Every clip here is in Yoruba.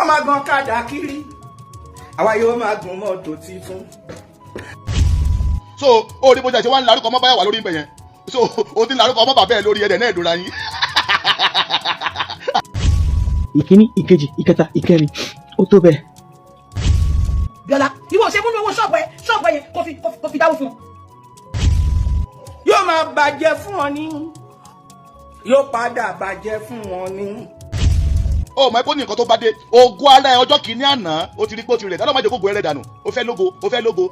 Wọ́n máa gan kádà kiri, àwa yóò máa gun mọ́tò titun. So ó rí bó ṣe wá ń larúkọ ọmọ Báyọ̀wá lórí ibẹ̀ yẹn, so ó ti ń larúkọ ọmọ bàbá ẹ̀ lórí ẹ̀dẹ̀ náà ìdúrà yín. Ìkíní, ìkejì, ìkẹta, ìkẹrin, ó tó bẹ́ẹ̀. Bíọ́lá, ìwọ ṣe múnú owó ṣọ́ọ̀bù ẹ, ṣọ́ọ̀bù ẹ yẹn kó fi dáwó fún ọ. Yóò máa bàjẹ́ fún ọ ní, yóò padà bàjẹ́ fún wọn ní. Ó mọ̀ ẹ́ kó ní nǹkan tó bá dé ogun ara ẹ ọjọ́ kìíní àná, ó ti rí pé ó ti rẹ̀ dáná, má jẹ́ kó gun ẹrẹ́ dànù. Ó fẹ́ lógo, ó fẹ́ lógo.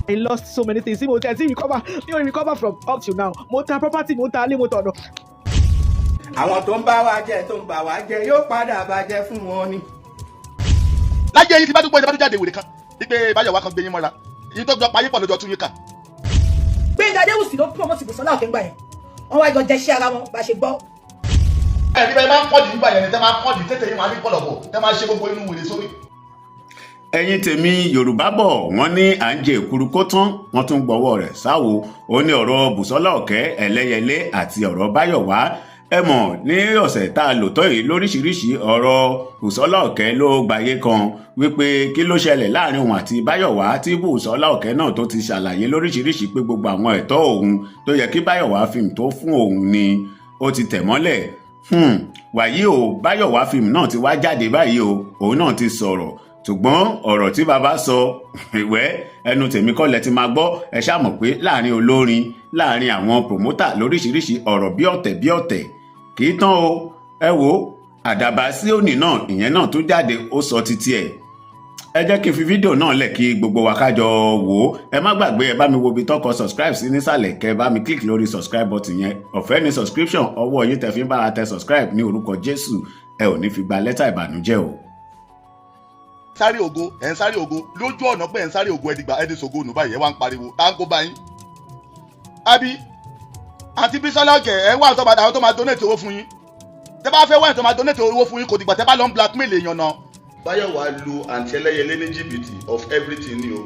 I lost so many things tí mo tẹ̀ sí recover, mi ò recover from up till now. Mo ta property, mo ta ilé, mo tọ̀nà. Àwọn tó ń bá wa jẹ, tó ń bà wá jẹ, yóò padà bàjẹ́ fún wọn ní. Láyé yín, tí bá dúpọ̀ ìjọba tó jáde wèrè kan wípé Báyọ̀wá kan gbé yín mọ́ra yín tó jọ payé pọ̀ lọ́jọ́ tún yín kà. Gbénga Adéwùsì ló promote Bùsọ́lá Òkè ńgbà yẹn. Wọ́n wá jọ jẹ́ṣẹ́ ara wọn bá ṣe gbọ́. Ẹ ní bẹ́ẹ̀ máa ń pọ̀jù nígbà yẹn ni tẹ́ máa ń pọ̀jù tètè yín máa ní pọ̀lọ̀pọ̀ tẹ́ máa ṣe gbogbo inú wèrè sórí. Ẹ̀yin tèmi, Yorùbá bọ̀, wọ́n ní à ń jẹ èkuru kó tán, wọ́n tún gbọ́wọ́ rẹ̀ sáwo. Ó ní ọ̀rọ̀ Bùsọ́lá Ọ̀kẹ́ Ẹlẹ́yẹlé àti ọ̀rọ̀ Báyọ̀wá. Ẹ mọ̀ ní ọ̀sẹ̀ tá a lò tọ́ yìí, lóríṣiríṣi ọ̀rọ̀ Bùsọ́lá Ọ̀kẹ́ ló gbàyé kan wípé kí ló ṣẹlẹ̀ láàrin òun àti Báyọ̀wá, tí Bùsọ́lá Ọ̀kẹ́ náà tó ti ṣàlàyé lóríṣiríṣi pé gbogbo àwọn ẹ̀tọ́ òun tó yẹ kí Báyọ̀wá fíìmù tó fún òun ni ó ti tẹ̀ mọ́lẹ̀. Wàyí o, Báyọ̀wá fíìmù náà ti wá jáde báyìí o, òun náà ti sọ̀rọ̀, ṣùgbọ́n ọ̀rọ̀ tí bàbá sọ ìwẹ́ ẹnu tèmi kọ́ lẹ ti máa gbọ́. Ẹ ṣáà mọ̀ pé láàrin olórin, láàrin àwọn promoter lóríṣiríṣi, ọ̀rọ̀ bí ọ̀tẹ̀ bí ọ̀tẹ̀ kì í tán o. Ẹ wo Àdàbà Síòní náà, ìyẹn náà tó jáde, ó sọ títí ẹ̀. Ẹ jẹ́ kí n fi fídíò náà lẹ̀ kí gbogbo wa kájọ wò ó. Ẹ má gbàgbé, ẹ bá mi wo ibi tọkọ subscribe sí nísàlẹ̀, kẹ bá mi click lórí subscribe button yẹn. Ọ̀fẹ́ ni subscription. Ọwọ́ yín tẹ fi ń bára tẹ subscribe, ní orúkọ Jésù, ẹ ò ní fi gba lẹ́tà ìbànújẹ́ o. Sáré ògo, ẹ̀ ń sáré ògo lójú ọ̀nà pé ẹ̀ ń sáré ògo, ẹ̀ dìgbà ẹ̀ di sògo nù báyìí, ẹ̀ wá ń pariwo tá ń kó báyìí. Àbí àǹtí Bísọ́lá Ọ̀kẹ́, ẹ̀ ń wá àwọn tó máa donate owó fún yín. Tẹ́ bá fẹ́ wá tó máa donate owó fún yín, kò dìgbà tẹ́ bá lọ ń blackmail èèyàn náà. Báyọ̀wá lu àǹtí Ẹlẹ́yẹlé ní jìbìtì of everything ni o.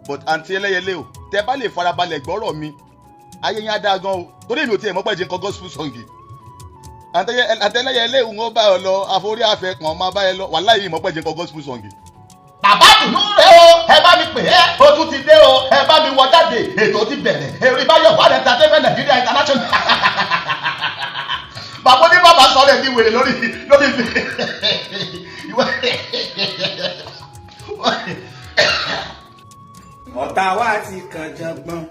But àǹtí Ẹlẹ́yẹlé o, tẹ́ bá lè farabalẹ̀ gbọ́rọ̀ mi, ayé yín á dáa gan o, torí èmi ò tiẹ̀ mọ̀ pé ẹ̀jẹ̀ ń kọ gospel song. Àǹtí Ẹlẹ́yẹlé ń bá ọ lọ, àforí àfẹ́kàn máa bá ẹ lọ, wàláhì ìmọ̀ pé ẹ̀jẹ̀ ń kọ gospel song. Bàbá tùnú rẹ o, ẹ bá mi pè é, o tún ti dé o, ẹ bá mi wọ jáde, ètò ti bẹ̀rẹ̀. Èrè Báyọ̀wá Entertainment Nigeria International. Bàbá ní bàbá sọ̀rọ̀ ẹ̀ ní wèrè lórí ìwé. Ọ̀tá wa ti kàn jàngbọ̀n,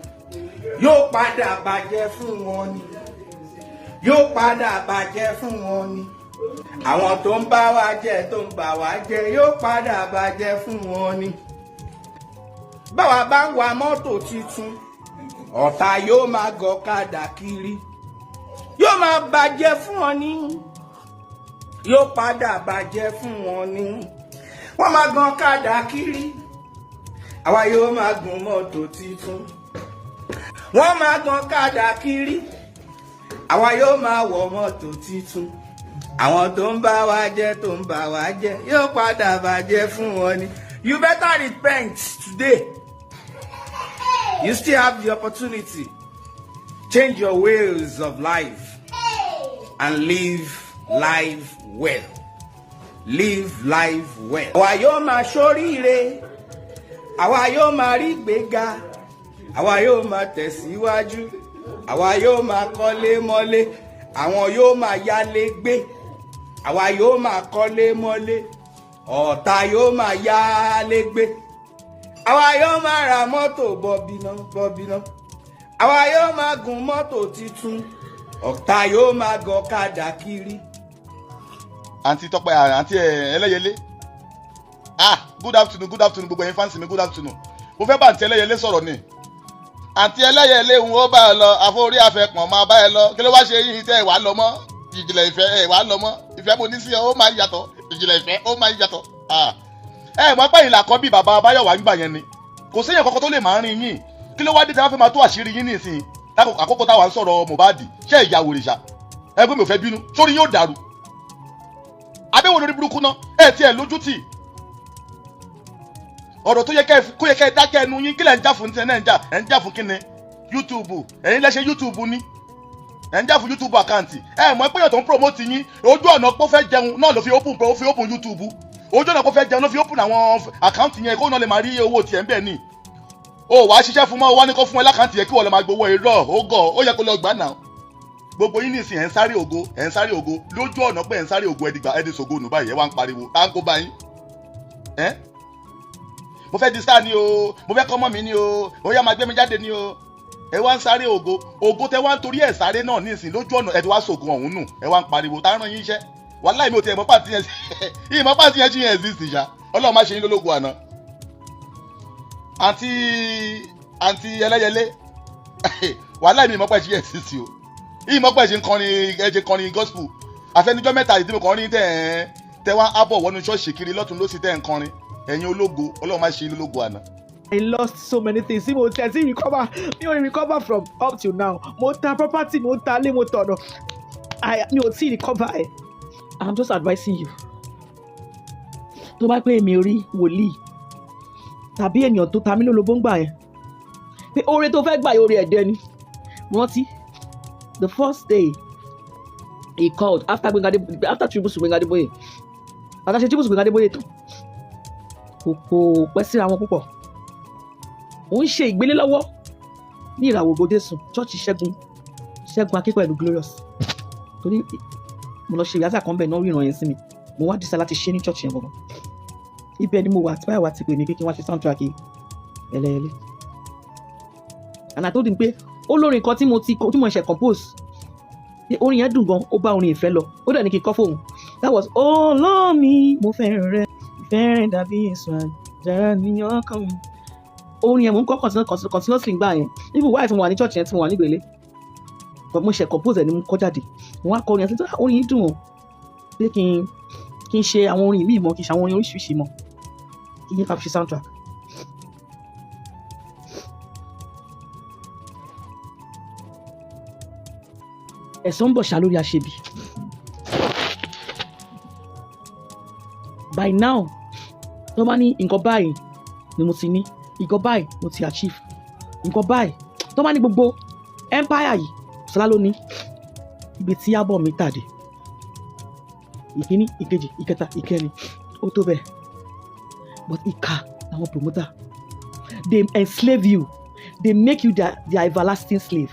yóò padà bàjẹ́ fún wọn ni, yóò padà bàjẹ́ fún wọn ni. Àwọn tó ń bá wa jẹ, tó ń bà wá jẹ, yóò padà bàjẹ́ fún wọn ni. Báwa bá ń wa mọ́tò tuntun, ọ̀tá yóò máa gọ̀kadà kiri. Yóò máa bàjẹ́ fún wọn ní, yóò padà bàjẹ́ fún wọn ní. Wọ́n máa gan kádà kiri, àwa yóò máa gun mọ́tò titun. Wọ́n máa gan kádà kiri, àwa yóò máa wọ mọ́tò titun. Àwọn tó ń bá wa jẹ, tó ń bà wá jẹ, yóò padà bàjẹ́ fún wọn ni. You better repent today. You still have the opportunity. Change your ways of life and live life well. Live life well. Àwa yóò máa ṣoríire, àwa yóò máa rí gbéga, àwa yóò máa tẹ̀síwájú, àwa yóò máa kọ́lé mọ́lé, àwọn yóò máa yálé gbé. Àwa yóò máa kọ́lé mọ́lé, ọ̀tá yóò máa yálé gbé. Àwa yóò máa ra mọ́tò bọ̀bìnà bọ̀bìnà, àwa yóò máa gun mọ́tò titun, ọ̀tá yóò máa gọ̀kadà kiri. Àǹtí Tọ́pẹ́, àǹtí Ẹlẹ́yẹlé, ah, good afternoon, good afternoon, gbogbo ẹ̀yin fans mi, good afternoon. Mo fẹ́ bá àǹtí Ẹlẹ́yẹlé sọ̀rọ̀ ni. Àǹtí Ẹlẹ́yẹlé ń ó bá ẹ lọ, àforí àfẹkàn máa bá ẹ lọ. Kí ló wá ṣe yín tẹ́ ẹ wàá lọ mọ́? Ìjìnlẹ̀ ìfẹ́, ẹ wàá lọ mọ́. Ìfẹ́ mo ní sí ọ, ó máa yàtọ̀. Ìjìnlẹ̀ ìfẹ́, ó máa yàtọ̀. Ẹ mọ̀ pé ìlà kan bí bàbá Báyọ̀wá ń gbà yẹn ni, kò séyàn kankan tó lè máa rìn yín. Kí ló wá dé tí wọ́n fẹ́ máa tó àṣírí yín nísìnyí àkókò táwa ń sọ̀rọ̀ Mohbad? Ṣé ìyá wòrìṣà ẹgbẹ́ mi ò fẹ́ bínú sórí yóò dàrú abẹ́wò lórí burúkú náà. Ẹ tiẹ̀ lójú tì ọ̀rọ̀ tó yẹ kẹ́ kó yẹ kẹ́ ẹ dákẹ́ ẹnu yín. Kí lẹ̀ ń jà fún? Tiẹ̀ náà ń jà, ẹ̀ ń jà fún kíni? YouTube, ẹ̀yin lẹ́sẹ̀ YouTube ni. Ẹ̀ ń jà fún YouTube account. Ẹ mọ̀ pé èèyàn tó ń promote yín, ojú ọ̀nà pé ó fẹ́ jẹun náà ló fi open YouTube. Ojú ọ̀nà pé ó fẹ́ jẹun ló fi open àwọn account yẹn, kó náà lè máa rí owó tiẹ̀ ń bẹ̀ ni. O wàá ṣiṣẹ́ fún mọ́, o wá ní kó fún ẹ l'account yẹn kí wọ́n lọ máa gbowó. Irọ́, ó gọ̀, ó yẹ kó lọ gbà náà. Gbogbo yín nìsín, ẹ̀ ń sáré ògo, ẹ̀ ń sáré ògo lójú ọ̀nà pé ẹ̀ ń sáré ògo, ẹ̀dìgbà ẹ̀dìsògo nù báyìí, ẹ̀ wá ń pariwo tá ń kó bá yín. Ẹ́ mo fẹ́ di star ni o, mo fẹ́ kọ́ mọ́ mi ni o, ó yá máa gbé mi jáde ni o. Ẹ wá ń sáré ògo. Ògo tẹ wá ń torí ẹ̀ sáré náà nísìn, lójú ọ̀nà ẹ ti wá sògùn ọ̀hún nù, ẹ wá ń pariwo. Tá ń rán yín iṣẹ́? Wàláì, mi ò tiẹ̀ mọ́ pàtí yẹn, ìmọ̀ pàtí yẹn ṣì yẹn exist ṣá. Ọlọ́run má ṣe yín lólógo àná. Àǹtí Ẹlẹ́yẹlé, wàláì, mi ìmọ̀ pàtí yẹn exist o. Ìmọ̀ pàtí ń kọrin, ẹ ṣe kọrin gospel. Àfẹnujọ́ mẹ́ta ìdí mi kọrin tẹ̀ ẹ́ tẹ wá ábọ̀ wọnú ṣọ́ọ̀ṣì kiri lọ́tún lọ́sì tẹ́ ń kọrin. Ẹ̀yin ológo, Ọlọ́run má ṣe yín lólógo àná. I lost so many things tí mo tẹ̀ sí recover, mi ò recover from up till now. Mo ta property, mo ta ilé, mo tọ̀nà, mi ò tí recover ẹ̀. I'm just advising you. Tó bá pé èmi rí wòlíì tàbí ènìyàn tó ta mí lólobó ń gbà yẹn pé oore tó fẹ́ gbà yìí, oore ẹ̀dẹ́ ni. Mo rántí the first day he called after Gbenga Adeboye, after tribute to Gbenga Adeboye, after ṣe tribute to Gbenga Adeboye tán, kò pẹ́ síra wọn púpọ̀. Ó ń ṣe ìgbélé lọ́wọ́ ní Ìràwọ̀ Ògo Jésù church, Ṣẹ́gun Akínpẹ̀lú Glorious, torí mo lọ ṣe ìyáza kan bẹ́ẹ̀ náà, ríran yẹn sí mi. Mo wá dísà láti ṣe ní church yẹn gangan. Ibẹ̀ ni mo wà tí báyìí wá ti pè mí pé kí n wá ṣe soundtrack Ẹlẹ́yẹlé, and I told him pé olórin kan tí mo ti tí mo ṣe compose pé orin yẹn dùn gan, ó bá orin ìfẹ́ lọ, ó dẹ̀ ní kí n kọ́ fóun. That was "Olómi mo fẹ́ràn rẹ, ìfẹ́ rẹ dàbí èso àjàrà ní ọkàn mi". Orin yẹn mò ń kọ́ continuously gbà yẹn, even while tí mo wà ní church yẹn, tí mo wà nígbèlé, but mo ṣe compose ẹ̀ ni mo kọ́ jáde. Mo wá kọ orin yẹn sí, orin yìí dùn o, pé kí n ṣe àwọn orin míì mọ́, kí n ṣe àwọn orin oríṣiríṣi mọ́, kí n yẹ ká fi ṣe soundtrack. Ẹ̀san ń bọ̀ ṣá lórí aṣebi. By now, tó bá ní nǹkan báyìí ni mo ti ní, nǹkan báyìí mo ti achieve, nǹkan báyìí, tó bá ní gbogbo empire yìí Ṣọlá ló ní, ibi tí ábọ̀ mi tàdé, ìkíní, ìkejì, ìkẹta, ìkẹrin, ó tó bẹ́ẹ̀. But ìkà làwọn promoter. They enslave you, they make you their everlasting slave.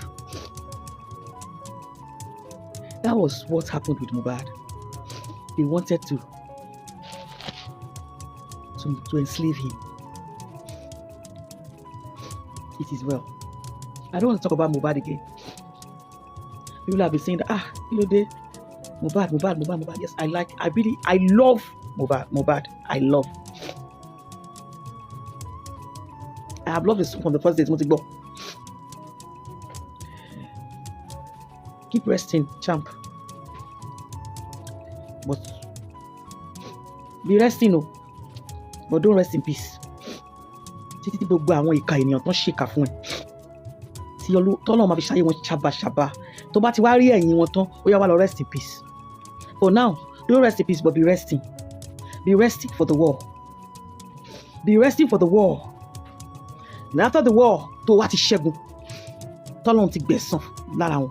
That was what happened with Mohbad. They wanted to enslave him. It is well. I don't want to talk about Mohbad again. People have been saying that, ah, kí ló dé? Mohbad, Mohbad, Mohbad, Mohbad. Yes, I like, I really, I love Mohbad, Mohbad. I love. I have loved this from the first day tí mo ti gbọ́. Keep resting, champ. But be resting o, but don't rest in peace. Títí tí gbogbo àwọn ìka ènìyàn tán ṣèkà fún ẹ, tí tọ́lọ́run máa fi ṣayé wọn ṣàbàṣàbà, tó bá ti wá rí ẹ̀yìn wọn tán, ó yá, wá lọ rest in peace. For now, don't rest in peace, but be resting. Be resting for the war. Be resting for the war. And after the war, tó wá ti ṣẹ́gun, tọ́lọ́run ti gbẹ̀san lára wọn,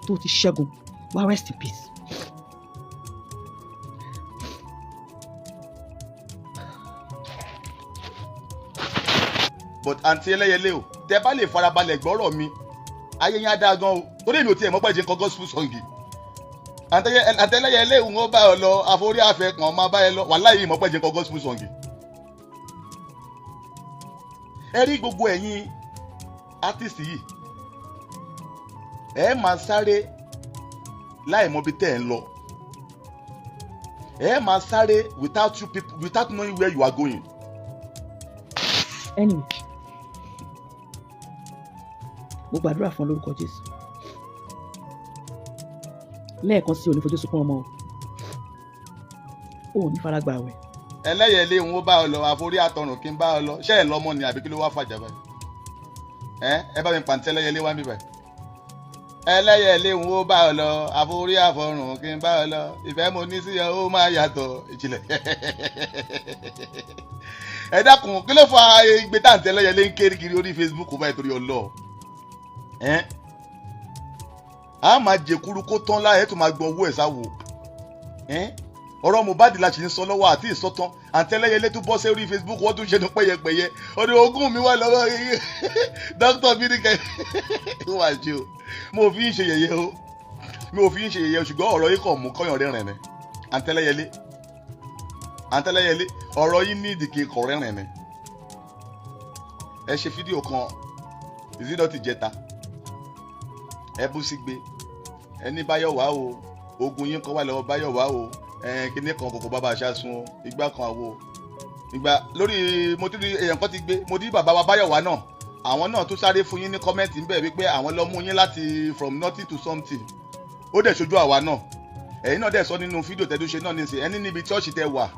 tó ti ṣẹ́gun, wá rest in peace. But àǹtí Ẹlẹ́yẹlé o, tẹ bá lè farabalẹ̀ gbọ́rọ̀ mi, ayé yín á dáa gan o, torí èmi ò tiẹ̀ mọ̀ pé ẹ ṣe ń kọ gospel song. Àǹtí Ẹlẹ́yẹlé, òun ó bá ọ lọ, àforí àfẹ kàn máa bá ẹ lọ. Wàláhì, mọ̀ pé ẹ ṣe ń kọ gospel song. Ẹ rí gbogbo ẹ̀yin artist yìí, ẹ máa sáré láì mọ ibi tẹ́ ẹ̀ ń lọ. Ẹ máa sáré without you people, without knowing where you are going. Anyway, mo gbàdúrà fún ọ lórúkọ Jésù lẹ́ẹ̀kan sí, òní fojú sunkún ọmọ o, ò ní fara gbà àwẹ̀. Ẹlẹ́yẹlé, òun ó bá ọ lọ, àforí àtọrùn kí n bá ọ lọ. Ṣé ẹ lọ́mọ ni àbí kí ló wá fàjà báyìí? Ẹ bá mi pàǹtí Ẹlẹ́yẹlé wá mi báyìí. Ẹlẹ́yẹlé, òun ó bá ọ lọ, àforí àfọrùn kí n bá ọ lọ. Ìfẹ́ mo ní sí ọ, ó máa yàtọ̀ ìjìnlẹ̀. Ẹ dákun, kí ló fa igbe táǹtí Ẹlẹ́yẹlé ń kéré kiri orí Facebook báyìí torí ọlọ́ ẹ? A máa jẹkuru kó tán láyé tó máa gbọ́n owó ẹ̀ sáwo. Ọ̀rọ̀ Mohbad la ṣì ń sọ lọ́wọ́ àti ìsọtán. Àǹtí Ẹlẹ́yẹlé tún bọ́ sórí Facebook, wọ́n tún ṣe ní pẹ́yẹpẹ́yẹ. Ọdún ogún mi wà lọ́wọ́ dókítà mi ní kẹ́ wà ṣe o. Mo fi ń ṣe yẹ̀yẹ́ o, mi ò fi ń ṣe yẹ̀yẹ́ o, ṣùgbọ́n ọ̀rọ̀ yìí kàn mú kọ́yàn rẹ́rìn ni. Àǹtí Ẹlẹ́yẹlé, àǹtí Ẹlẹ́yẹlé, ọ̀rọ̀ yìí ní ìdìkì kọ̀ rẹ́rìn ni. Ẹ ṣe fídíò kan ìzídọ́ ti jẹta, ẹ bú sígbe, ẹni Báyọ̀wá o, ogun yín kan wà lọ́wọ́ Báyọ̀wá o, kíní kan kòkó bàbá aṣáṣun o, igbá kan àwo ìgbà lórí. Mo ti rí èèyàn kan ti gbé, mo ti rí bàbá wa Báyọ̀wá náà, àwọn náà tún sáré fún yín ní comment ńbẹ̀ wípé àwọn lọ mú yín láti from nothing to something. Ó dẹ̀ ṣojú àwa náà. Ẹ̀yin náà dẹ̀ sọ nínú fídíò tẹ́tú ṣe náà nísìnyí, ẹni níbi chọ́ọ̀ṣì tẹ wà,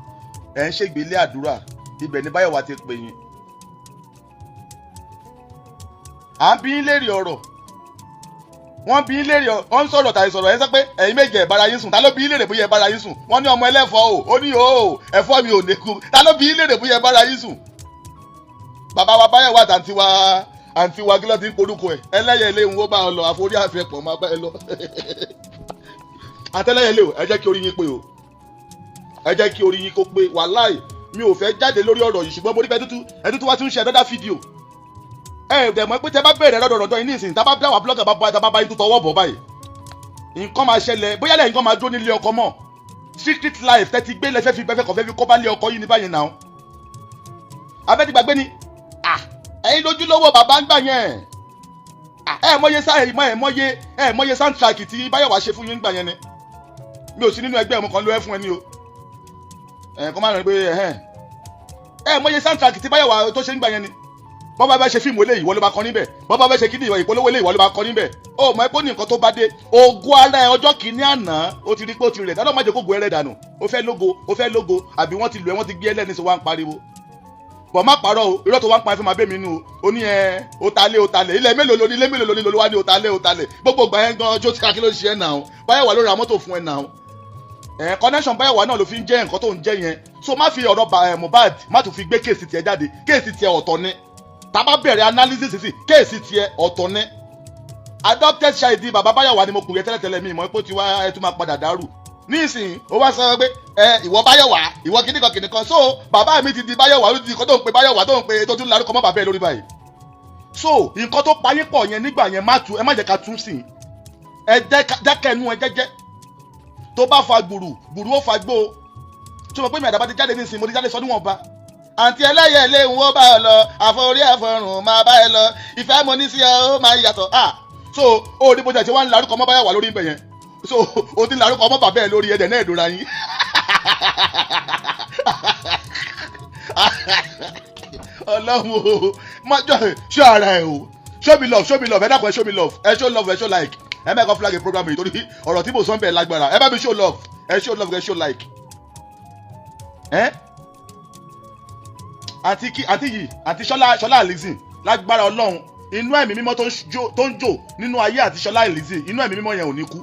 ẹ̀ ń ṣègbélé àdúrà, ibẹ̀ ní Báyọ̀wá ti pè yín. À ń bí yín léèrè ọ̀rọ̀, wọ́n bí yín léèrè ọ̀rọ̀, wọ́n ń sọ̀rọ̀ tàbí sọ̀rọ̀, ẹ̀ ń sọ pé ẹ̀yin méje ẹ̀ bára yín sùn. Ta ló bí yín léèrè bóyá ẹ̀ bára yín sùn? Wọ́n ní ọmọ ẹlẹ́fọ̀ọ́ o, ó ní o ẹ̀fọ́ mi ò lékun. Ta ló bí yín léèrè bóyá ẹ̀ bára yín sùn? Bàbá wa Báyọ̀wá àtàntí wa, àǹtí wa, kí ló ti ń porúkọ ẹ̀, Ẹlẹ́yẹlé ń wó bá ọ lọ, àforí àfẹ́pọ̀ máa bá ẹ lọ. Àtẹlẹ́yẹlé o, ẹ jẹ́ kí orí yín pé o, ẹ jẹ́ kí orí yín kó pé. Wàláì, mi ò fẹ́ jáde lórí ọ̀rọ̀ yìí, ṣùgbọ́n mo rí pé ẹtútù wá tún ṣe another video. Ẹ dẹ̀ mọ̀ pé tẹ bá bẹ̀rẹ̀ lọ́dọọdọ yín ní ìsìn, tá bá bí àwọn blogger bá bá tá bá bá yín tó tọwọ́ bọ̀ báyìí, nǹkan máa ṣẹlẹ̀. Bóyá lẹ́yìn nǹkan máa dúró nílé ọkọ mọ́. Secret life tẹ́tí gbé lẹ́fẹ́ fi bẹ́fẹ́ kọ̀ fẹ́ fi kọ́ bá lé ọkọ yìí ní báyìí náà. Abẹ́tìgbàgbé ni ẹ̀yin lójúlówó bàbá ń gbà yẹn. Ẹ mọye sá, ẹ mọye soundtrack tí Báyọ̀wá ṣe fún yín gbà yẹn ni. Mi ò sí nínú ẹgbẹ́ ọmọ kan ló ẹ fún ẹ ní o, ẹ kọ́ máa rìn pé ẹ mọye soundtrack tí Báyọ̀wá tó ṣe ń gbà yẹn ni. Bọ́n bá bá ṣe fíìmù eléyìí, ìwọ ló máa kọ níbẹ̀. Bọ́n bá bá ṣe kíní ìpolówó eléyìí, ìwọ ló máa kọ níbẹ̀. Ó mọ̀ ẹ́ pé ó ní nǹkan tó bá dé ogun ara ẹ ọjọ́ kìíní àná, ó ti rí pé ó ti rẹ̀ dáná. Má jẹ́ kó gun ẹrẹ́ dànù. Ó fẹ́ lógo, ó fẹ́ lógo, àbí wọ́n ti lù ẹ́, wọ́n ti gbé ẹlẹ́ni sọ wá ń pariwo bọ̀. Má parọ́ o, irọ́ tó wá ń pa ẹ fún ma bẹ́ mi nù o. Ó ní ẹ ó ta lé, ó ta lé, ilẹ̀ mélòó lóní, ilé mélòó lóní ló wá ní ó ta lé, ó ta lé. Gbogbo ìgbà yẹn gan jó tí kí ló ṣe ẹ náà? Báyọ̀ ló ra mọ́tò fún ẹ náà. Ẹ connection Báyọ̀wá náà ló fi ń jẹ́ nǹkan tó ń jẹ́ yẹn. So má fi ọ̀rọ̀ Mohbad, má tún fi gbé case tiẹ̀ jáde. Case tiẹ̀ ọ̀tọ̀ ni. Tá bá bẹ̀rẹ̀ analysis sí case tiẹ̀, ọ̀tọ̀ ni. Adopted child bàbá Báyọ̀wá ni mo kù yẹ tẹ́lẹ̀tẹ́lẹ̀. Mi ìmọ̀ pé ó ti wá ẹ tún máa padà dàrú nísìnyí. Ó wá sọ pé ẹ ìwọ Báyọ̀wá, ìwọ kìnnìkan kìnnìkan. So bàbá mi ti di Báyọ̀wá, ó ti di nǹkan tó ń pe Báyọ̀wá, tó ń pe, tó tún larúkọ mọ́ bàbá ẹ lórí báyìí. So nǹkan tó payé pọ̀ yẹn nígbà yẹn, má tu, ẹ má jẹ́ ká tún sí ẹ dákẹ́ ẹnu ẹ jẹ́jẹ́. Tó bá fa gbùrù gbùrù, ó fa gbó. Tó mọ̀ pé mi àdàbà ti jáde nísìnyí, mo ti jáde sọ níwọ̀nba. Àǹtí Ẹlẹ́yẹlé ń wó bá ọ lọ, àforí àfọrùn máa bá ẹ lọ, ìfẹ́ mo ní sí ẹ ó máa yàtọ̀. Ah, so ó ní bó ṣe wá ń larúkọ mọ́ Báyọ̀wá lórí ibẹ̀ yẹn. So o ti ń larúkọ mọ́ bàbá ẹ lórí ẹ̀dẹ̀ náà ìdúrà yín. Ọlọ́run o, má jọ ṣọ́ ara ẹ o. Show me love, show me love. Ẹ dákun, ẹ show me love, ẹ show love, ẹ show like. Ẹ mẹ́kọ̀ flag program yìí torí ọ̀rọ̀ tí mo sọ ń bẹ̀ lágbára. Ẹ bá mi show love, ẹ show love, ẹ show like. Ẹ àti kí àti yìí, àti Ṣọlá, Ṣọlá Allyson, lágbára Ọlọ́run, inú ẹ̀mí mímọ́ tó ń jò nínú ayé àti Ṣọlá Allyson, inú ẹ̀mí mímọ́ yẹn ò ní kú.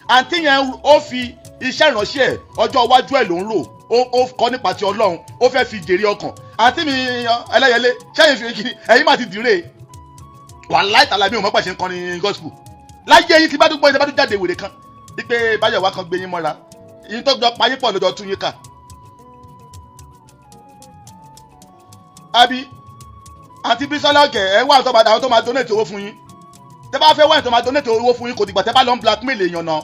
Àǹtí yẹn, ó fi iṣẹ́ ìránṣẹ́ ẹ̀, ọjọ́ iwájú ẹ̀ ló ń rò. Ó kọ́ nípa ti Ọlọ́run, ó fẹ́ fi jèrè ọkàn. Àǹtí mi Ẹlẹ́yẹlé, sẹ́yìn fi kiri, ẹ̀yin má ti dìre. Wàláì tàlà, mi ò mọ̀ pàṣẹ ń kọrin gospel láyé yín. Tí bá dúpọ̀, tí bá dún jáde wèrè kan wípé Báyọ̀wá kan gbé yín mọ́ra yín, tó gbọ́ payé pọ̀ lọ́jọ́ tún yín kà. Àbí àti Bísọ́lá ọ̀kẹ́ ẹ̀ wá àwọn tó máa donate owó fún yín. Tẹ́ bá fẹ́ wá àwọn tó máa donate owó fún yín, kò dìgbà tẹ́ bá lọ ń blackmail èèyàn náà.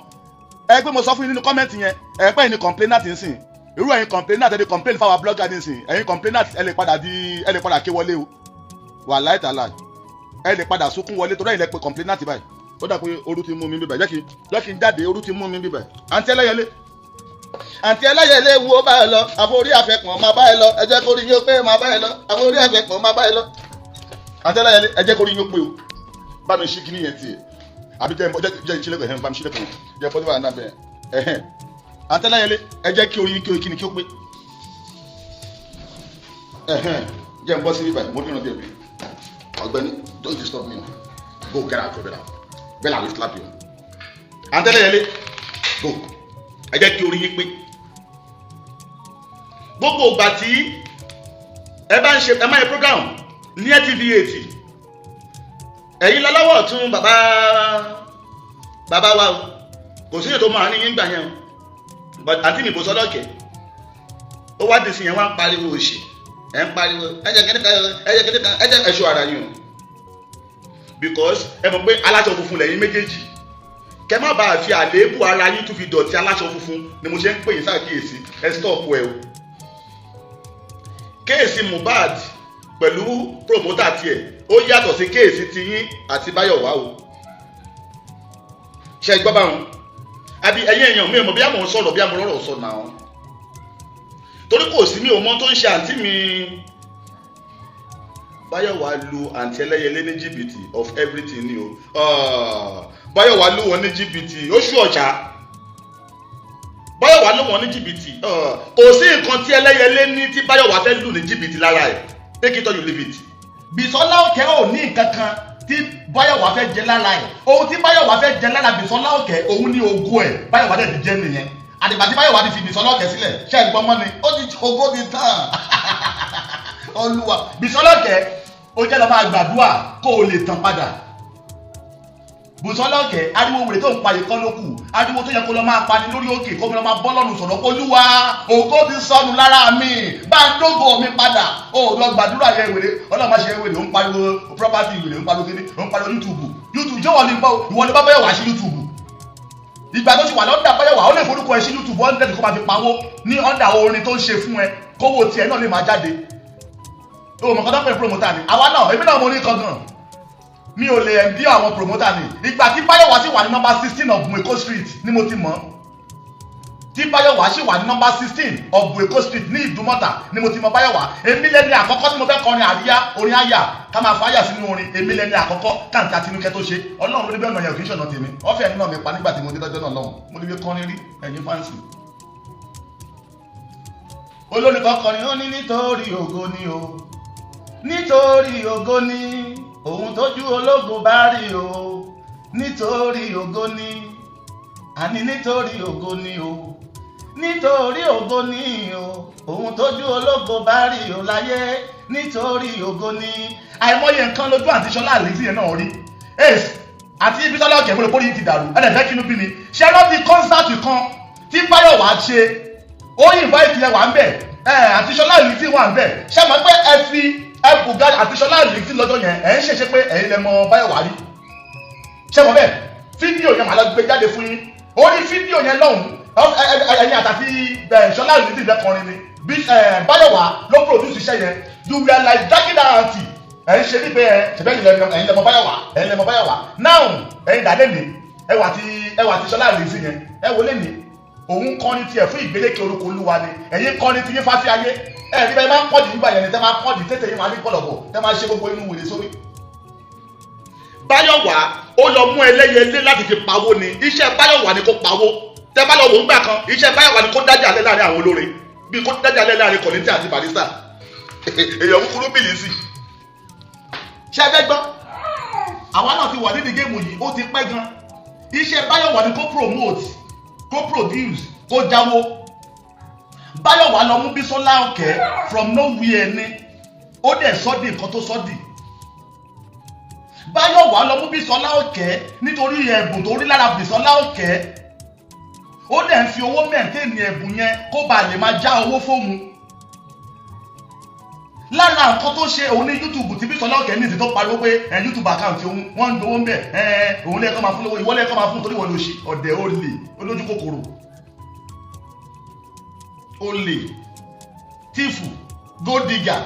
Ẹ pé mo sọ fún yín nínú comment yẹn, ẹ pé ẹ̀yin ni complainant ń sìn. Irú ẹ̀yin complainant, ẹ lè complain fáwọn blogger ní sìn. Ẹ̀yin complainant, ẹ lè padà di, ẹ lè padà ké wọlé o. Wàláì tàláì, ẹ lè padà sunkún wọlé torí ẹ̀yin lẹ pé complainant báyìí. Ó dà pé ooru ti mú mi bíbẹ̀, jẹ́ kí n jáde, ooru ti mú mi bíbẹ̀. Àǹtí Ẹlẹ́yẹlé, àǹtí Ẹlẹ́yẹlé, wo bá ẹ lọ, àforí àfẹkùn máa bá ẹ lọ. Ẹ jẹ́ kó rí yín ó pé, máa bá ẹ lọ, àforí àfẹkùn máa bá ẹ lọ. Àǹtí Ẹlẹ́yẹlé, ẹ jẹ́ kó rí yín ó pé o. Bá mi ṣí kíní yẹn tiẹ̀, àbí jẹ́ jẹ́ ìṣílẹ̀kùn ẹ̀hẹ́n, bá mi ṣílẹ̀kùn, jẹ́ fọ́tí wà náà bẹ́ẹ̀ ẹ̀hẹ́n. Àǹtí Ẹlẹ́yẹlé, ẹ jẹ́ kí orí yín kí o kíni kí ó pé ẹ̀hẹ́n. Jẹ́ n bọ́ sí bíbá, mo dínà díẹ̀ bí. Ọ̀gbẹ́ni, don't disturb me. Go, get out, Bella. Bella will slap you. Àǹtí Ẹlẹ́yẹlé, go. Ẹ jẹ́ kí orí yín pé. Gbogbo ìgbà tí ẹ bá ń ṣe, ẹ máa yẹ program ní LTV 80, ẹ̀yin lọ́lọ́wọ́ ọ̀tún bàbá. Bàbá wa o, kò sí ètò máa ní yín gbà yẹn o. But àǹtí mi Bùsọ́lá Òkè, ó wá dì sí yẹn, wá ń pariwo òṣì, ẹ̀ ń pariwo ẹ̀jẹ̀ kìnìkan, ẹ̀jẹ̀ kìnìkan, ẹ̀jẹ̀ ẹ̀ṣọ́ ara yín o, because ẹ mọ̀ pé aláṣọ funfun lẹ́yìn méjèèjì. Kẹ má bàa fi àléébù ara yín tún fi dọ̀tí aláṣọ funfun ni mo ṣe ń pè yín ṣàkíyèsí. Ẹ stop ẹ o. Case Mohbad pẹ̀lú promoter tiẹ̀, ó yàtọ̀ sí case tiyín àti Báyọ̀wá o. Ṣe gbọ́ báwọn àbí? Ẹ̀yin èèyàn, mi ò mọ̀ bí àmọ̀ sọ̀rọ̀, bí àmọ̀ rọ̀rọ̀ sọ náà, torí kò sí, mi ò mọ̀ tó ń ṣe àǹtí mi. Báyọ̀wá lu àǹtí Ẹlẹ́yẹlé ní jìbìtì of everything ni o. Báyọ̀wá lu wọn ní jìbìtì, ó ṣú ọ̀ṣà. Báyọ̀wá lu wọn ní jìbìtì. Kò sí nǹkan tí Ẹlẹ́yẹlé ní tí Báyọ̀wá fẹ́ lù ní jìbìtì lára ẹ̀. Take it or you leave it. Bísọ́lá Òkè ò ní nǹkan kan tí Báyọ̀wá fẹ́ jẹ lára ẹ̀. Ohun tí Báyọ̀wá fẹ́ jẹ lára Bísọ́lá Òkè, òun ní ogún ẹ̀. Báyọ̀wá dẹ̀ ti jẹ́ nìyẹn. Àdìgbà tí Báyọ̀wá ti fi Bísọ́lá Òkè sílẹ̀, ṣé ẹ̀ gbọ́n mọ́ ni? Ó ti ogó ti tán. Olúwa, Bísọ́lá Òkè, ó jẹ́ lọ máa gbàdúrà kó o lè tàn padà. Bùsọ́lá Òkè, ariwo wèrè tó ń pa ìkọ́ ló kù. Ariwo tó yẹ kó lọ máa pani lórí òkè, kó lọ máa bọ́ lọ́rùn sọ̀rọ̀: "Olúwa, ògo ti sọnù lára mi, bá ń dógò mi padà." Ó lọ gbàdúrà yẹn. Wèrè, Ọlọ́run máa ṣe wèrè. Ó ń pariwo property wèrè, ó ń pariwo kíní, ó ń pariwo YouTube. YouTube jẹ́ wọ́n ní bọ́, ìwọ ní bá bẹ́ẹ̀ wá sí YouTube. Ìgbà tó ti wà lọ́dà Báyọ̀wá, ó lè forúkọ ẹ sí YouTube 100, kó máa fi pawó ní under orin tó ń ṣe fún ẹ, kówó tiẹ̀ náà lè máa jáde. O mọ̀ kọ́tọ́ pé promoter ni àwa náà. Èmi náà mo ní kankan, mi ò lè ẹ̀ǹdí àwọn promoter ni. Ìgbà tí Báyọ̀wá sì wà ní number 16 of Bueko Street ni mo ti mọ̀. Tí Báyọ̀wá sì wà ní number 16 of Bueko Street ní Ìdúmọ̀tà ni mo ti mọ̀ Báyọ̀wá. Èmi lẹ́ni àkọ́kọ́ tí mo fẹ́ kọrin àríyá, orin àyà, ká máa fáyà sínú orin. Èmi lẹ́ni àkọ́kọ́ káǹtì àtinúkẹ́ tó ṣe. Ọlọ́run ló ní bí ọ̀nà yẹn, ò kì í ṣọ̀nà tèmi. Ọ̀fẹ́ náà mi pa nígbà tí mo dé lọ́jọ́ náà lọ́hùn. Mo ní bí kọrin rí ẹ̀yin fans. Olórin kan kọrin, ó ní nítorí ògo ni o, nítorí ògo ni, òun tójú ológo bá rí o, nítorí ògo ni, àní nítorí ògo ni o, nítorí ògo ni o, òun tójú ológo bá rí o láyé, nítorí ògo ni. Àìmọye nǹkan lójú àti Ṣọlá Àlèzí yẹn náà rí ace àti ibi tọ́lá ọ̀kẹ́ fúnra pórí ti dàrú. Ẹ̀dẹ̀ fẹ́ kínú bí mi ṣe rántí concert kan tí Báyọ̀wá ṣe, ó invite ẹ wà ń bẹ̀, ẹ àti Ṣọlá Àlèzí wà ń bẹ̀. Ṣé mọ̀ pé ẹ fi ẹ bùgá àti Ṣọlá Àlèzí lọ́jọ́ yẹn? Ẹ̀ ń ṣèṣe pé ẹ̀yin lẹ mọ Báyọ̀wá rí. Ṣé mọ̀ bẹ́ẹ̀? Fídíò yẹn màá lọ gbé jáde fún yín. Ó ní fídíò yẹn lọ́hùn, ẹ̀yin àtàtì Ṣọlá Àlèzí fẹ́ kọrin ni. Bí Báyọ̀wá ló produce iṣẹ́ yẹn. You were like dragging that aunty. Ẹ̀ ń ṣe níbẹ̀ ẹ̀ ṣẹ̀bẹ̀ ẹ̀yin lẹ mọ Báyọ̀wá, ẹ̀yin lẹ mọ Báyọ̀wá. Now, ẹ̀yin dà lẹ́nìí, ẹwà ti Ṣọlá Àlèzí yẹn, ẹ wọlé ní òun kọrin tiẹ̀ fún ìgbélékè orúkọ Olúwa ni. Ẹ̀yin kọrin ti yín fáfí ayé. Ẹ̀ ní bẹ́ẹ̀ máa ń pọ̀jù nígbà yẹn ni tẹ́ máa ń pọ̀jù tètè yín, máa ní pọ̀lọ̀pọ̀ tẹ́ máa ṣe gbogbo inú wèrè sórí. Báyọ̀wá ó lọ mú Ẹlẹ́yẹlé láti fi pawó ni. Iṣẹ́ Báyọ̀wá ni kó pawó. Tẹ́ bá lọ wò ń gbà kan, iṣẹ́ Báyọ̀wá ni kó dájà lẹ́ láàrin àwọn olórin, bí kó dájà lẹ́ láàrin Kollington àti Barrister. Èèyàn kúkúrú bìlì sí. Ṣé ẹ fẹ́ gbọ́? Àwa náà ti wà nídìí game yìí, ó ti pẹ́ gan. Iṣẹ́ Báyọ̀wá ni kó promote, kó produce, kó jáwó. Báyọ̀wá lọ mú Bísọ́lá Òkè from nowhere ni, ó dẹ̀ sọ́dì nǹkan tó sọ́dì. Báyọ̀wá lọ mú Bísọ́lá Òkè nítorí ẹ̀bùn tó rí lára Bísọ́lá Òkè, ó dẹ̀ ń fi owó maintain ẹ̀bùn yẹn kó bàa lè máa já owó fóun. Lára nǹkan tó ṣe òun ní YouTube tí Bísọ́lá Òkè ní ìsìn tó pariwo pé ẹ YouTube account òun, wọ́n ń gbowó ń bẹ̀. Ẹ òun lẹ́ẹ̀kọ́ máa fún lówó, ìwọ lẹ́ẹ̀kọ́ máa fún, torí wọ́n lè ṣe ọ̀dẹ̀, olè, olójú kòkòrò, olè, thief, gold digger,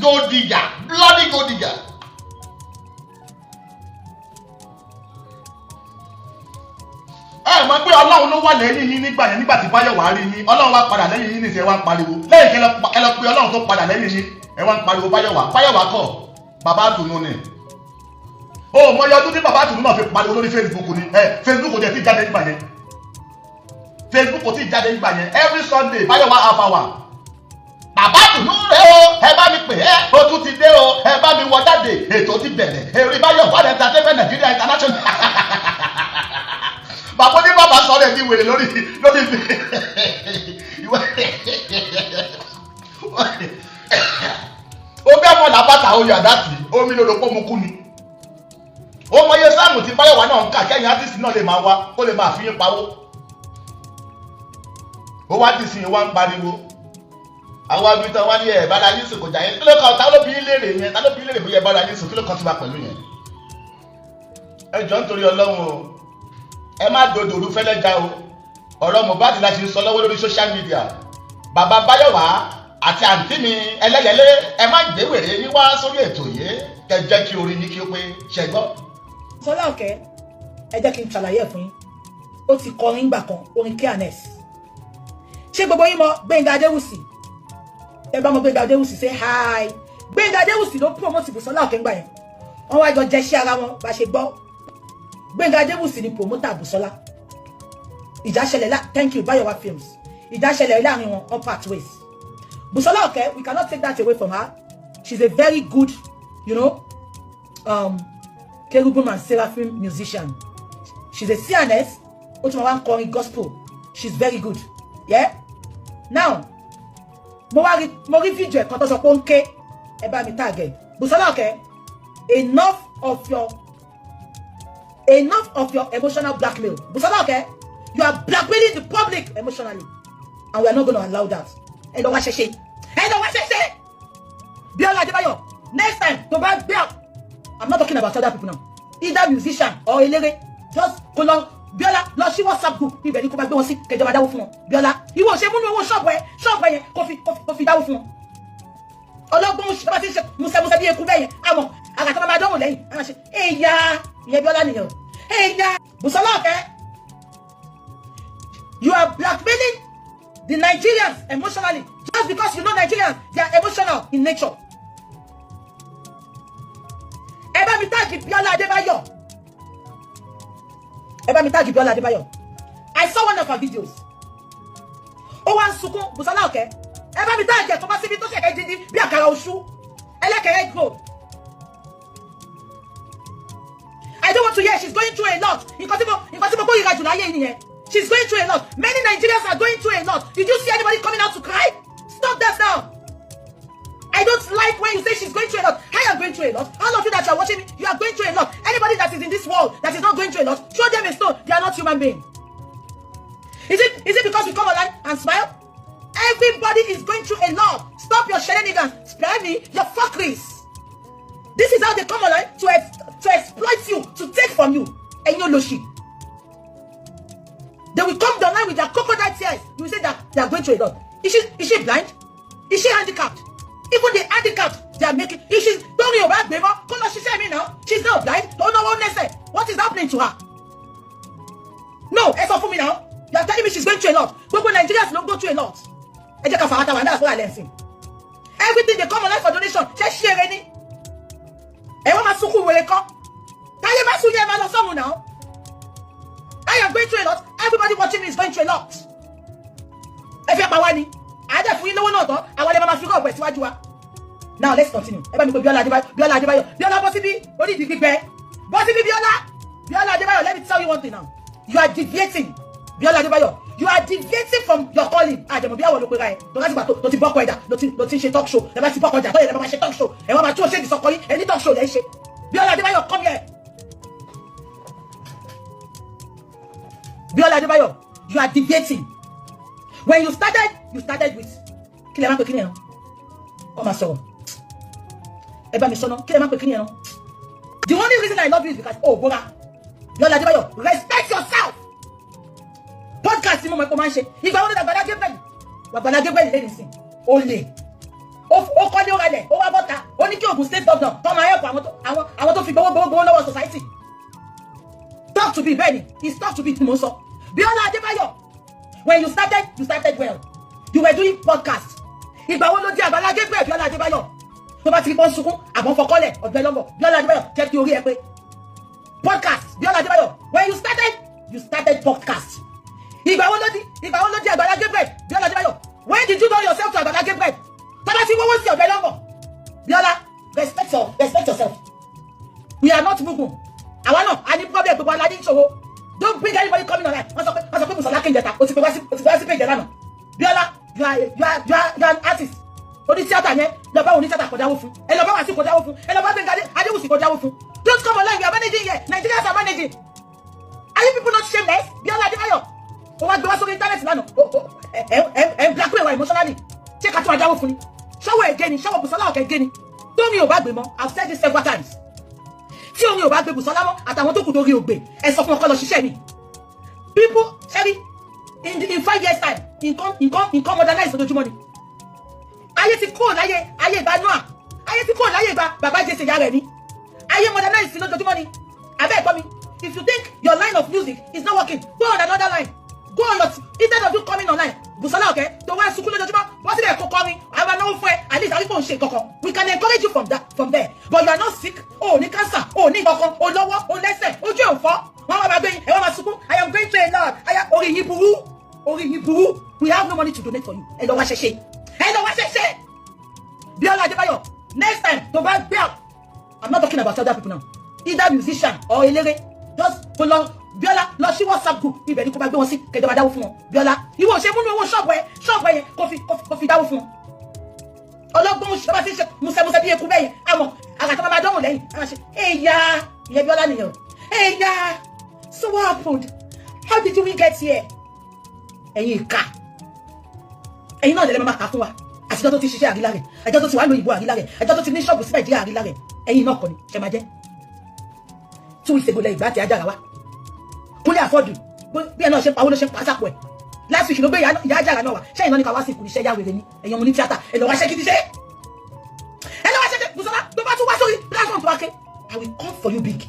gold digger, bloody gold digger. Ẹ mọ̀ pé Ọlọ́run ló wà lẹ́yìn yín nígbà yẹn. Nígbà tí Báyọ̀ wá rí yín, Ọlọ́run wá padà lẹ́yìn yín nìṣẹ́. Wá ń pariwo lẹ́yìn kí ẹ lọ pé Ọlọ́run tó padà lẹ́yìn yín. Ẹ wá ń pariwo Báyọ̀ wá. Báyọ̀ wá kọ̀, bàbá àtùnú ni. O mọ iye ọdún tí bàbá àtùnú náà fi pariwo lórí Facebook ni. Ẹ Facebook kò jẹ́ tí jáde nígbà yẹn, Facebook kò tí jáde nígbà yẹn. Every Sunday, Báyọ̀ wá half hour. Bàbá àtùnú rẹ o, ẹ bá mi pè é, o tún ti dé o, ẹ bá mi wọ jáde, ètò ti bẹ̀rẹ̀. Èrè Báyọ̀ wà ní Entertainment Nigeria International. Bàbá ní bàbá sọ̀rọ̀ ẹ̀ ní wèrè lórí ìwé. Ó bẹ́ẹ̀ mọ̀ làbàtà oyè àdásí omi lòlò pọ̀ mu kú ni. Ó mọye sáàmù tí Báyọ̀wá náà ń kà kẹ́yìn artist náà lè máa wá kó lè máa fi yín pawó. Ó wá dì sí i, wá ń pariwo àwọn abitọ wá ní ẹ bára yín sùn kò jà yín. Kí ló kàn? Ta ló bí yín léèrè yẹn? Ta ló bí yín léèrè bóyá ẹ bára yín sùn? Kí ló kàn ti wá pẹ̀lú yẹn? Ẹ jọ, nítorí Ọlọ́run o, ẹ má dodo òru fẹ́lẹ́ já o. Ọ̀rọ̀ Mohbad la ṣe ń sọ lọ́wọ́ lórí social media. Bàbá Báyọ̀wá àti àǹtí mi Ẹlẹ́yẹlé, ẹ má gbé wèrè yín wá sórí ètò yìí. Kẹ jẹ́ kí orí yín kí ó pé ṣẹ gbọ́. Sọlá Òkè, ẹ jẹ́ kí n ṣàlàyé ẹ̀ fún yín. Ó ti kọrin gbà kan, orin K&S. Ṣé gbogbo yín mọ Gbẹ́ngà Adéwùsì? Ẹ bá mọ Gbẹ́ngà Adéwùsì, say hi. Gbẹ́ngà Adéwùsì ló promote Bùsọ́lá Òkè ńgbà yẹn. Wọ́n wá jọ jẹ́ṣẹ́ ara wọn bá ṣe gbọ́. Gbẹ́ngà Adéwùsì ni promoter Bùsọ́lá. Ìjà ṣẹlẹ̀ lá. Thank you, Bayowa Films. Ìjà ṣẹlẹ̀ láàrin wọn on part ways. Bùsọ́lá Òkè, we cannot take that away from her. She's a very good Kerubim and Seraphim musician. She's a CNS. Ó tún máa wá ń kọrin gospel. She's very good, yeah. Now, mo wá rí, mo rí fídíò ẹ̀ kan tó sọ pé ó ń ké. Ẹ bá mi tag ẹ̀. Bùsọ́lá Òkè, enough of your emotional blackmail. Bùsọ́lá Òkè, you are blackmailing the public emotionally and we are not gonna allow that. Ẹ lọ wá ṣẹṣẹ, ẹ lọ wá ṣẹṣẹ. Bíọ́lá Adébáyọ̀, next time tó bá gbé, I'm not talking about other people now, either musician or eléré, just kó lọ. Bíọ́lá, lọ sí WhatsApp group, ibẹ̀ ni kó bá gbé wọn sí, kẹjọba dáwó fún wọn. Bíọ́lá, ìwọ ṣe múnú owó ṣọ́ọ̀bù ẹ, ṣọ́ọ̀bù ẹ yẹn, kó fi dáwó fún wọn. Ọlọ́gbọ́n oṣù tó bá ti ń ṣe musẹ́musẹ́ bí eku bẹ́ẹ̀ yẹn, àmọ́ àgàtà máa dánwò lẹ́yìn àwọn ṣe èyà ìyẹn. Bíọ́lá nìyẹn o. Èyà Bùsọ́lá Òkè, you are blackmailing the Nigerians emotionally just because you know Nigerians, they are emotional in nature. Ẹ bá mi tag Bíọ́lá Adébáyọ̀. Ẹ bá mi tag Bíọ́lá Adébáyọ̀. I saw one of her videos, ó wá ń sunkún. Bùsọ́lá Òkè, ẹ bá mi tag ẹ̀ tó bá síbi tó ṣẹ̀kẹ́ dídí bí àkàrà oṣù ẹlẹ́kẹ̀rẹ́ grow. I don't want to hear she's going through a lot. Nǹkan tí mo kórìíra jù láyé yìí nìyẹn. She's going through a lot. Many Nigerians are going through a lot. Did you see anybody coming out to cry? Stop that now. I don't like when you say she's going through a lot. I am going through a lot. All of you that are watching me, you are going through a lot. Anybody that is in this world that is not going through a lot, throw them a stone. They are not human beings. Is it because we come online and smile? Everybody is going through a lot. Stop your shenanigans. Spare me your fuckeries. This is how they come online to exploit you, to take from you. And you olòṣì. They will come online with their crocodile tears. You will say that they are going through a lot. Is she blind? Is she handicapped? Even the handicapped, they are making. If she's don't you back, baby, come on, she said me now. She's not blind. Don't know what they What is happening to her? No, ẹ sọ fún mi now. You are telling me she's going through a lot. Gbogbo Nigerians don't go through a lot. Ẹ jẹ́ ká fàwátà wà náà fún àlẹ́ ǹsìn. Everything they come online for donation, ṣé ṣí eré ni? Ẹ wọ́n máa sunkún wèrè kan. Táyé bá sún yẹn, máa lọ sọ́run now. I am going through a lot. Everybody watching me is going through a lot. Ẹ fẹ́ pa wá ni. Àádẹ́ fún yín lówó náà tán, àwọn ẹlẹ́mọ̀ máa fi kọ́ ọ̀pẹ̀ síwájú wa. Now let's continue. Ẹ bá mi pè Bíọ́lá Adébáyọ̀. Bíọ́lá Adébáyọ̀, Bíọ́lá, bọ́ síbí, onídìí gbígbẹ. Bọ́ síbí, Bíọ́lá. Bíọ́lá Adébáyọ̀, let me tell you one thing now. You are deviating. Bíọ́lá Adébáyọ̀, you are deviating from your calling. Àjẹmọ̀ bí àwọn olùpẹ̀rẹ̀ ẹ̀ tó láti gbà tó ti bọ́kọ̀ ẹ̀dá ló ti ń ṣe talk show. Ẹ bá ti bọ́kọ̀ ẹ̀dá tó yẹ lẹ́ máa ṣe talk show. Ẹ wọ́n máa tún ṣe ìdìsọ́kọ yín, ẹ ní talk show lẹ́ ń ṣe. Bíọ́lá Adébáyọ̀, come here. Bíọ́lá Adébáyọ̀, you are deviating. When you started with, kí lẹ máa ń pè kí ni ẹ̀ náà? Kọ́ máa sọ̀rọ̀. Ẹ bá mi sọ́nà, kí lẹ máa ń pè kí ni ẹ̀ náà? The only reason I love you is because, oh, bọ́ra. Bíọ́lá Adébáyọ̀, respect yourself. Podcast ni mo mọ̀ pé ó máa ń ṣe. Ìgbà wo ni Àgbàlá Gabriel? Àgbàlá Gabriel lè nìsín. Ó lè. Ó kọ́lé, ó ralẹ̀, ó wá bọ́ta. Ó ní kí Ogun State governor tó máa help àwọn tó fi gbowó gbowó gbowó lọ́wọ́ society. Talk to be bẹ́ẹ̀ ni, it's talk to be tí mo ń sọ. Bíọ́lá Adébáyọ̀, when you started, you started well. You were doing podcast. Ìgbà wo ló di Àgbàlá Gabriel, Bíọ́lá Adébáyọ̀? Tó bá ti rí pọ́n sunkún, àbọ̀n fọkọ́lẹ̀, ọ̀gbẹ́ lọ́mọ. Bíọ́lá Adébáyọ̀, jẹ́ kí orí ẹ pé. Podcast, Bíọ́lá Adébáyọ̀, when you started, you started podcast. Ìgbà wo ló di Àgbàlá Gabriel, Bíọ́lá Adébáyọ̀? When did you turn yourself to Àgbàlá Gabriel? Tó bá ti wọ́wọ́ sí ọ̀gbẹ́ lọ́mọ. Bíọ́lá, respect yourself. We are not mugun. Àwa náà, a ní problem, gbogbo aládé ìṣòro. Don't bring anybody coming online. Wọ́n sọ pé Bùsọ̀lá kéńjẹta, o ti pè wá sí page lánàá. Bíọ́lá, you are an artist. Oní tíátà yẹn, lọ bá oní tíátà kò dáwó fún. Ẹ lọ bá Wàsíù kò dáwó fún. Ẹ lọ bá Gbẹ́ngà Adéwùsì kò dáwó fún. Don't come online. We are managing here. Nigerians are managing. Are you people not shameless? Bíọ́lá Adébáyọ̀, ó wá gbé wá sórí internet lánàá, ẹ ẹ ẹ blackmail wa emotionally. Ṣé ká tún máa dáwó fún ni? Ṣọ́wọ́ ẹ̀ gé ni? Ṣọ́wọ́ Bùsọ́lá Ọ̀kẹ́ gé ni? Tómi ò bá gbé mọ́, I've said this several times, tí orin ò bá gbé Bùsọ́lá mọ́ àtàwọn tó kù tó rí ògbè, ẹ sọ fún ọkọ lọ ṣiṣẹ́ mi. People ṣẹ́rí, in 5 years time, nǹkan modernize lójoojúmọ́ ni. Ayé ti kúrò láyé ayé ìgbà Noah, ayé ti kúrò láyé ìgbà bàbá Jésè ìyá rẹ̀ ni. Ayé modernize lójoojúmọ́ ni. Abẹ́ ẹ̀gbọ́n mi, if you think your line of music is not working, go on another line. Go on your, instead of you coming online. Bùsọ́lá Ọ̀kẹ́ tó wá sunkún lójoojúmọ́, wọ́n sílẹ̀ kó kọrin, àwọn anáwó fún ẹ. At least àríkò ń ṣe kankan, we can encourage you from there. But you are not sick, o ò ní cancer, o ò ní kankan, o lọ́wọ́, o lẹ́sẹ̀, ojú ẹ̀ ò fọ́. Wọ́n wá máa gbé yín, ẹ wá máa sunkún. I am going through a lot. I am, orí yín burú, orí yín burú. We have no money to donate for you. Ẹ lọ wá ṣẹṣẹ, ẹ lọ wá ṣẹṣẹ. Bíọ́lá Adébáyọ̀, next time tó bá gbé, I'm not talking about other people now, either musician or eléré, just kó lọ. Bíọ́lá, lọ sí WhatsApp group, ibẹ̀ ni kó bá gbé wọn sí, kẹjọba dáwó fún wọn. Bíọ́lá, ìwọ ò ṣe múnú owó ṣọ́ọ̀bù ẹ, ṣọ́ọ̀bù ẹ yẹn, kó fi dáwó fún wọn. Ọlọ́gbọ́n ṣe bá ti ṣe musẹ́musẹ́ bí eku bẹ́yẹn, àmọ́ àgàtà máa dánwò lẹ́yìn àwọn ṣe ẹ̀yà ìyẹn. Bíọ́lá nìyẹn o. Ẹ̀yà, so what happened? How did we get here? Ẹ̀yin ìka, ẹ̀yin náà lẹ́lẹ́ máa kà fún wa. Àtijọ́ tó ti ṣiṣẹ́ àrílá rẹ̀, ẹjọ́ tó ti wà lóyìnbó àrílá rẹ̀, ẹjọ́ tó ti ní ṣọ́ọ̀bù sí Nàìjíríà àrílá rẹ̀, ẹ̀yin náà kọ́ ni ṣe máa jẹ́. 2 weeks ago lẹ́yìn ìgbà tí ajára wa kúnlẹ̀ àfọ́dù bí ẹ náà ṣe pawó ló ṣe ń pàṣàpọ̀ ẹ̀. Last week ló gbé ìyá ajára náà wá. Ṣẹ́yìn náà ní ká wá sí ìkùn iṣẹ́ yá wèrè ni. Ẹ̀yin ọmọ ní tíátà, ẹ lọ wá ṣẹ́ gidi ṣe, ẹ lọ wá ṣẹ́. Bùsọ́lá, tó bá tún wá sórí platform tó wá ké, I will come for you big.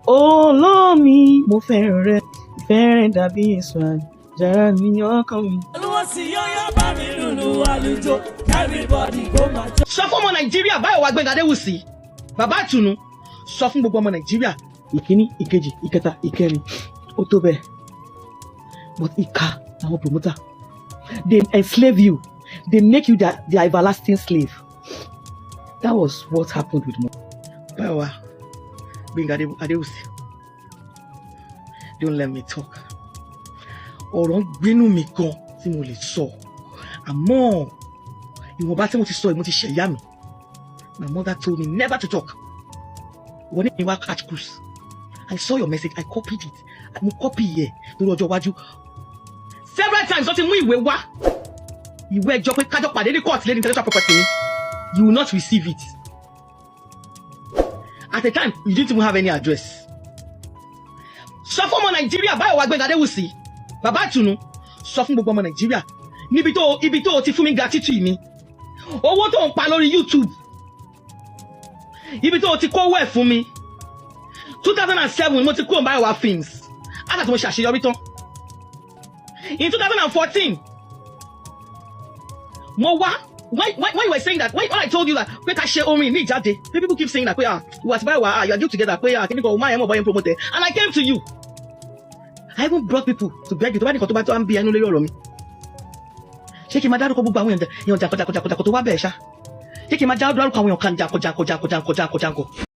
Olómi, mo fẹ́ràn rẹ, ìfẹ́ rẹ dàbí èso àjàrà ní ọkàn mi. Olúwo sì yọ́yọ́ bá mi lùlù àlùjọ, everybody kó máa jó. Sọ fún ọmọ Nàìjíríà, Báyọ̀ Gbẹ́ngà Adéwùsì, bàbá àtùnú, sọ fún gbogbo ọmọ Nàìjíríà. Ìkíní, ìkejì, ìkẹta, ìkẹrin, ó tó bẹ́ẹ̀. But ìka làwọn promoter, they enslave you, they make you their everlasting slave. That was what happened with mo. Báyọ̀ Gbẹ́ngà Adéwùsì, don't let me talk. Ọ̀rọ̀ ń gbénú mi gan tí mo lè sọ, àmọ́ ìwọ̀nba tí mo ti sọ yìí, mo ti ṣẹ̀yà mi. My mother told me never to talk. Wọ́n ní wá catch cruise. I saw your message, I copied it. Mo copy yẹ lórí ọjọ́ iwájú. Several times wọ́n ti mú ìwé wá, ìwé ẹjọ́ pé kájọ pàdé ní court lé ní intellectual property mi. You will not receive it. At the time, you didn't even have any address. Sọ fún ọmọ Nàìjíríà, Báyọ̀ Gbẹ́ngà Adéwùsì, bàbá àtùnú, sọ fún gbogbo ọmọ Nàìjíríà níbi tó ibi tó ti fún mi gratitude mi, owó tó ń pa lórí YouTube, ibi tó ti kówó ẹ̀ fún mi. 2007 mo ti kúrò Báyọ̀wá Films after tí mo ṣàṣeyọrí tán. In 2014 mo wá, when you were saying that, when I told you that pé ká ṣe orin ní ìjáde, pé people keep saying that pé, ah, ìwà àti Báyọ̀wá, ah, you are due together, pé ah, kíní kan o máa yẹn mọ̀ bọ́yẹn promote. And I came to you, I even brought people to beg you. Tó bá nìkan tó bá tó wá ń bí ẹnu lórí ọ̀rọ̀ mi, ṣé kí n máa dárúkọ gbogbo àwọn èèyàn jàǹkànjàǹkànjàǹkàn tó wá bẹ̀ẹ̀ ṣá? Ṣé kí n máa dárúkọ àwọn èèyàn kan jàǹkànjàǹkànjàǹkànjàǹkànjàǹkàn?